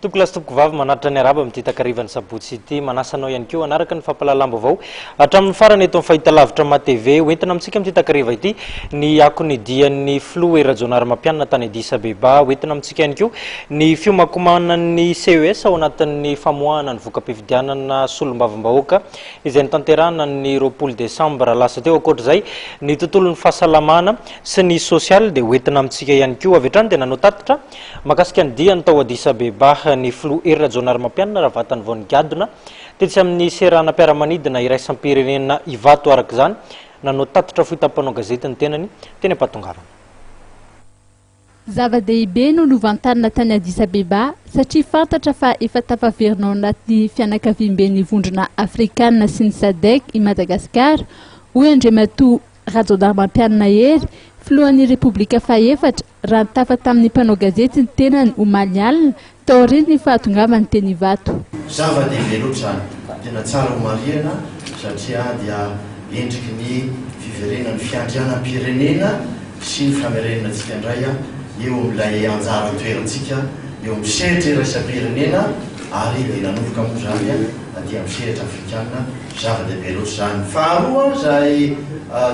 Tompokolahy sy tompokovavy, manatitra ny arahaba amin'ity takarivan'ny sabotsy ity. Manasa anao ihany koa hanaraka ny fampahalalam-baovao hatramin'ny farany eto amin'ny fahitalavitra MATV. Hoentina amintsika amin'ity takariva ity ny akon'ny dian'ny filoha Hery Rajaonarimampianina tany Addis Abeba. Hoentina amintsika ihany koa ny fiomankomanan'ny CES ao anatin'ny famoahana ny voka-pifidianana solombavambahoaka izay notanterahina ny 20 desambra lasa teo. Ankoatra izay, ny tontolon'ny fahasalamana sy ny sosialy dia hoentina amintsika ihany koa. Avy hatrany dia nanao tatitra mahakasika ny diany tao Addis Abeba ny filoha Hery Rajaonarimampianina raha vatany vao nigadona tetsy amin'ny seranam-piaramanidina iraisam-pirenena Ivato. Araka izany, nanao tatitra fohy tamin'ny mpanao gazety ny tenany teny am-pahatongavana. Zava-dehibe no novantanina tany Addis Abeba satria fantatra fa efa tafaverina ao anatin'ny fianakaviamben'ny Vondrona Afrikanina sy ny Sadec i Madagasikara, hoy Andriamatoa Rajaonarimampianina Hery, filohan'ny Repoblika fahefatra, raha nitafa tamin'ny mpanao gazety ny tenany omaly alina, taorian'ny fahatongavany teny Ivato. Zava-dehibe loatra izany, tena tsara ho marihana satria dia endriky ny fiverenan'ny fiandrianam-pirenena sy ny famerenana antsika indray eo amin'ilay anjara toerantsika eo amin'ny sehatra iraisam-pirenena ary dia nanomboka moa izany aty amin'ny sehatra afrikana, zava-dehibe loatra izany. Faharoa izay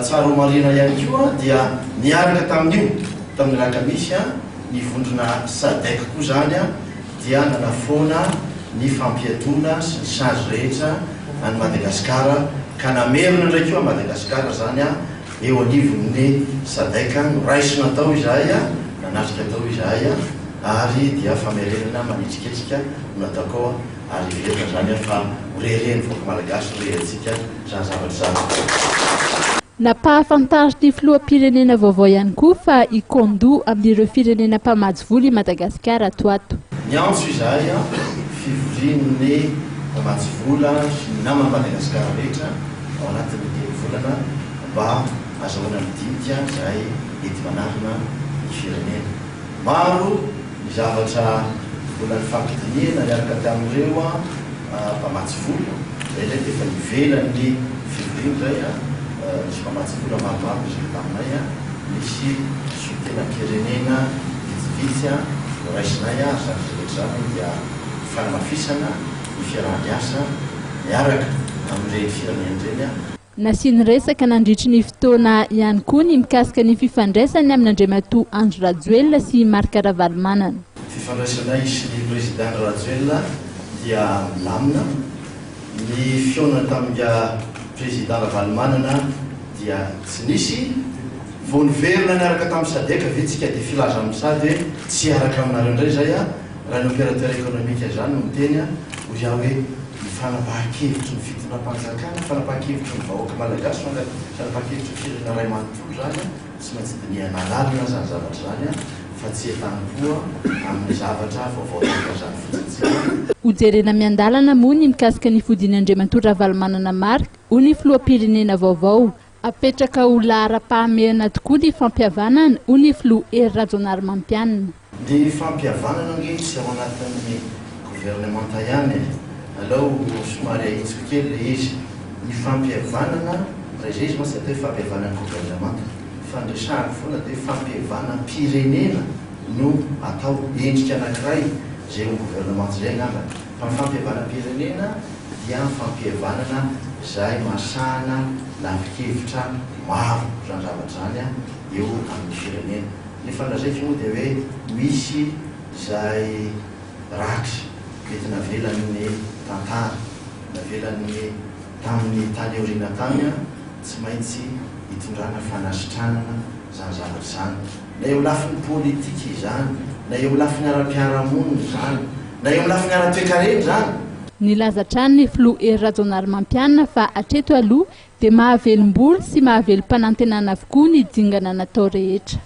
tsara ho marihana ihany koa dia niaraka tamin'io tamin'ny alakamisy ny vondrona Sadec koa izany dia nanafoana ny fampiatoana sy ny sazy rehetra an'i Madagasikara ka namerina indray koa Madagasikara izany eo anivon'ny Sadec. Noraisina tao izahay, nanatrika tao izahay ary dia famerenana manetriketrika no nataoko ao ary heverina izany fa ho reharehan'ny vahoaka Malagasy ho reharehantsika izany zavatra izany. Nampahafantarin'ny filoham-pirenena vaovao ihany koa fa hikaon-doha amin'ireo firenena mpamatsy vola i Madagasikara ato ato. Niantso izahay fivorian'ny mpamatsy vola sy ny naman'i Madagasikara rehetra ao anatin'ny telo volana mba hazahoana midinika izay enti-manarina ny firenena. Maro ny zavatra mbola nifampidinihana niaraka tamin'ireo mpamatsy vola, izay indray dia efa ivelan'ny fivoriana izay, nisy mpamatsy vola maromaro niresaka taminay, nisy solontenam-pirenena vitsivitsy noraisinay ary izany rehetra izany dia fanamafisana ny fiaraha-miasa miaraka amin'ireny firenena ireny. Nasiany resaka nandritry ny fotoana ihany koa ny mikasika ny fifandraisany amin'Andriamatoa Andry Rajoelina sy i Marc Ravalomanana. Fifandraisanay sy ny Président Andry Rajoelina dia milamina. Ny fihaonana tamin'ingahy Président Ravalomanana dia tsy nisy. Vao niverina niaraka tamin'ny Sadec ve tsika dia filaza amin'ny Sad hoe tsy hiaraka aminareo indray izay a! Raha ny opérateur économique izany no miteny a, hoy aho hoe ny fanapahan-kevitry ny fitondram-panjakana, fanapahan-kevitry ny vahoaka malagasy, fanapahan-kevitry ny firenena iray manontolo izany a, tsy maintsy dinihana lalina izany zavatra izany a, fa tsy entanimpoa amin'ny zavatra vaovao tahaka izany fotsiny tsika. Hojerena miandalana moa ny mikasika ny fodian'Andriamatoa Ravalomanana Marc, hoy ny filoham-pirenena vaovao. Apetraka ho laharam-pahamehana tokoa ny fampihavanana, hoy ny filoha Hery Rajaonarimampianina. Ny fampihavanana ange tsy ao anatin'ny governemanta ihany e! Aleo somary ahitsiko kely ilay izy. Ny fampihavanana, raha izay izy mantsy dia atao hoe fampihavanan'ny governemanta. Fa ny resahako foana dia hoe fampihavanam-pirenena no atao, endrika anankiray izay eo amin'ny governemanta izay angamba. Fa ny fampihavanam-pirenena dia fampihavanana izay mahasahana lafin-kevitra maro izany zavatra izany eo amin'ny firenena. Ny efa nolazaiko moa dia hoe misy izay ratra mety navelan'ny tantara, navelan'ny tamin'ny tany aoriana tany, tsy maintsy hitondrana fanasitranana izany zavatra izany. Na eo lafiny politika izany, na eo lafiny ara-piarahamonina izany, na eo amin'ny lafiny ara-toekarena izany. Nilaza hatrany ny filoha Hery Rajaonarimampianina fa hatreto aloha dia mahavelom-bolo sy mahavelom-panantenana avokoa ny dingana natao rehetra.